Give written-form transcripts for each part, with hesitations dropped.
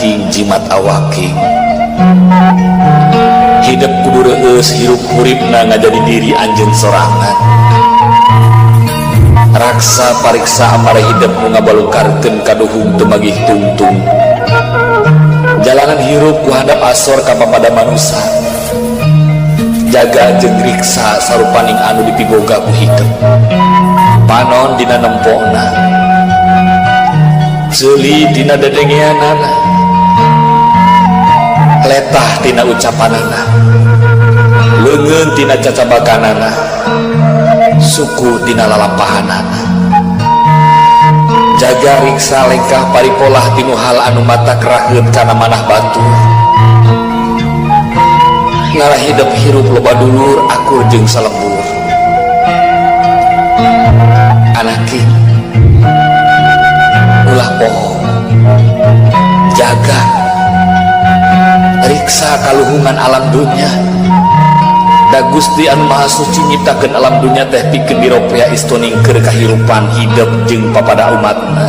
Anaking jimat awaking, hidup kudu reueus, hirup huripna ngajadi diri anjeun sorangan. Raksa pariksa amare hidup nu ngabalukarkeun kaduhung teu magih tungtung. Jalanan hirup ku handap asor ka papada manusa. Jaga jeung riksa sarupaning anu dipiboga ku hidup. Panon dina nempona, ceuli dina dedengeanana, letah tina ucapanana, leungeun tina cacabakanana, suku tina lalampahanana. Jaga riksa lengkah paripolah tinu hal anu matak raheut kana manah batur. Ngarah hidup hirup loba dulur akur jeung salembur. Anaking, ulah poho, jaga riksa kaluhungan alam dunya. Da Gusti anu Maha Suci nyiptakeun alam dunya teh pikeun diropea istoning keur kahirupan hidup jeung papada umatna.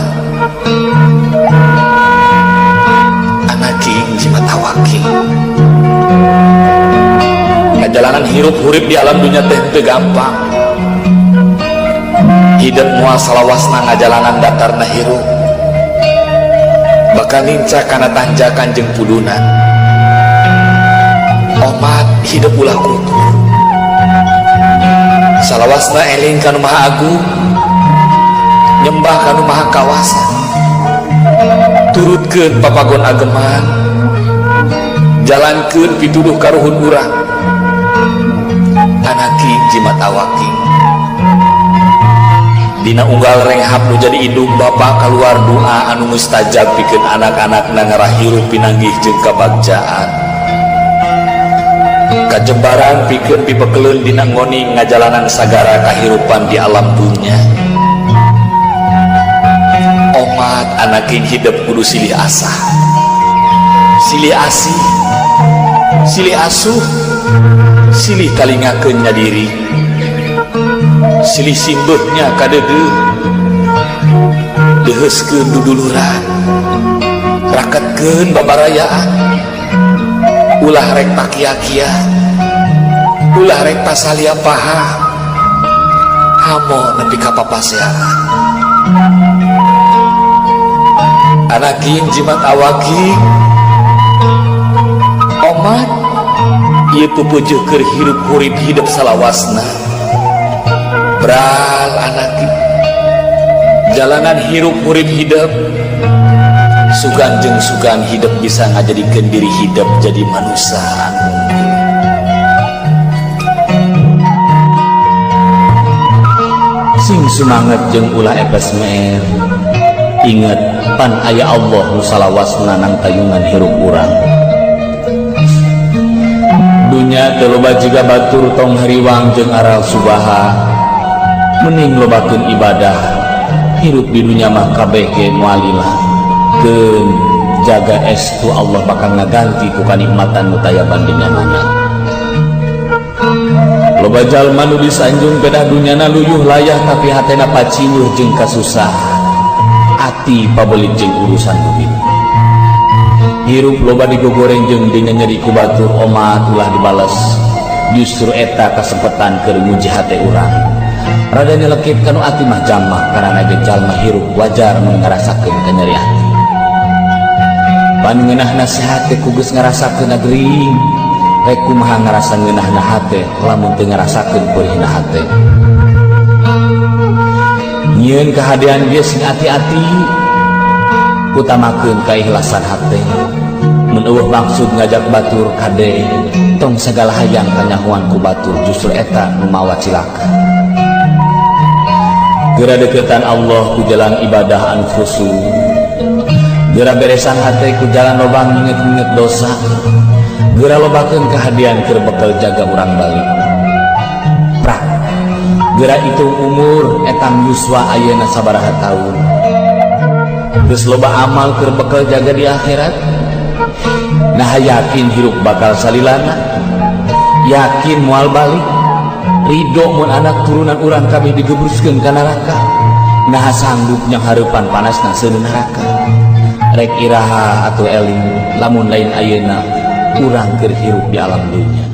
Anaking jimat awaking, ngajalanan hirup hurip di alam dunya teh teu gampang. Hidup moal salawasna ngajalanan datarna hirup, bakal nincak kana tanjakan jeung pudunan. Omat hidup ulah kutur, salawasna eling kanu Maha Agung, nyembah kanu Maha Kawasa, turutkeun papagon ageman, jalankeun pituduh karuhun urang. Anaking jimat awaking, dina unggal renghap nu jadi indung bapa kaluar doa anu mustajab pikeun anak-anakna ngarah hirup pinanggih jeung kabagjaan. Kajembaran pikeun pipekeleun dina ngoning ngajalanan sagara kahirupan di alam dunya. Omat anaking hidup kudu silih asah, silih asih, silih asuh, silih talingakeun nya diri, silih simbeuhnya kadeudeuh, deuheuskeun duduluran, raketkeun babarayaan. Ulah rek pakia-kia, ulah rek pasalia paha, hamo nepi ka papaseaan. Anaking jimat awaking, omat ieu pupujuh keur hirup hurip hidup salawasna. Bral anaki, jalanan hirup hurip hidup sugan jeung sugan hidup bisa ngajadikeun diri hidup jadi manusia. Sing sumanget jeung ulah epes meer, inget pan aya Allah nu salawasna nang tayungan hirup urang. Dunya teu loba jiga batur tong hariwang jeung aral subaha, mending lobakeun ibadah. Hirup di dunya mah kabeh ge moal lila. Keun jaga estu Allah bakal ngaganti ku kanikmatan nu taya bandinganana. Loba jalma nu disanjung pedah dunyana luyuh layah tapi hatena paciweuh jeung kasusah, ati pabelit jeung urusan duit. Hirup loba digogoreng jeung dinyeri ku batur, omat ulah dibales. Justru eta kasempetan keur nguji hate urang. Rada nyelekit kanu ati mah jamak, karena ge jalma hirup wajar mun ngarasakeun kanyeri ati. Pan ngeunah nasihat teh ku geus ngarasakeun gering, rek kumaha ngarasa ngeunahna hate lamun teu ngarasakeun peurihna hate. Nyieun kahadean ge sing ati-ati, utamakeun kaikhlasan hate. Mun eueuh maksud ngajak batur kade, tong sagala hayang kanyahoan ku batur, justru eta nu mawa cilaka. Geura deketan Allah ku jalan ibadah anu khusyuk, geura beresan hate ku jalan loba nginget-nginget dosa, geura lobakeun kahadean keur bekal jaga urang balik. Prak, geura hitung umur etang yuswa ayeuna sabaraha taun, geus loba amal keur bekal jaga di akhirat. Nah yakin hirup bakal salilana, yakin moal balik, ridho mun anak turunan urang kabeh digebruskeun ka neraka. Nah sanggup nyanghareupan panasna seuneu neraka. Rek iraha atuh eling, lamun lain ayeuna urang keur hirup di alam dunya.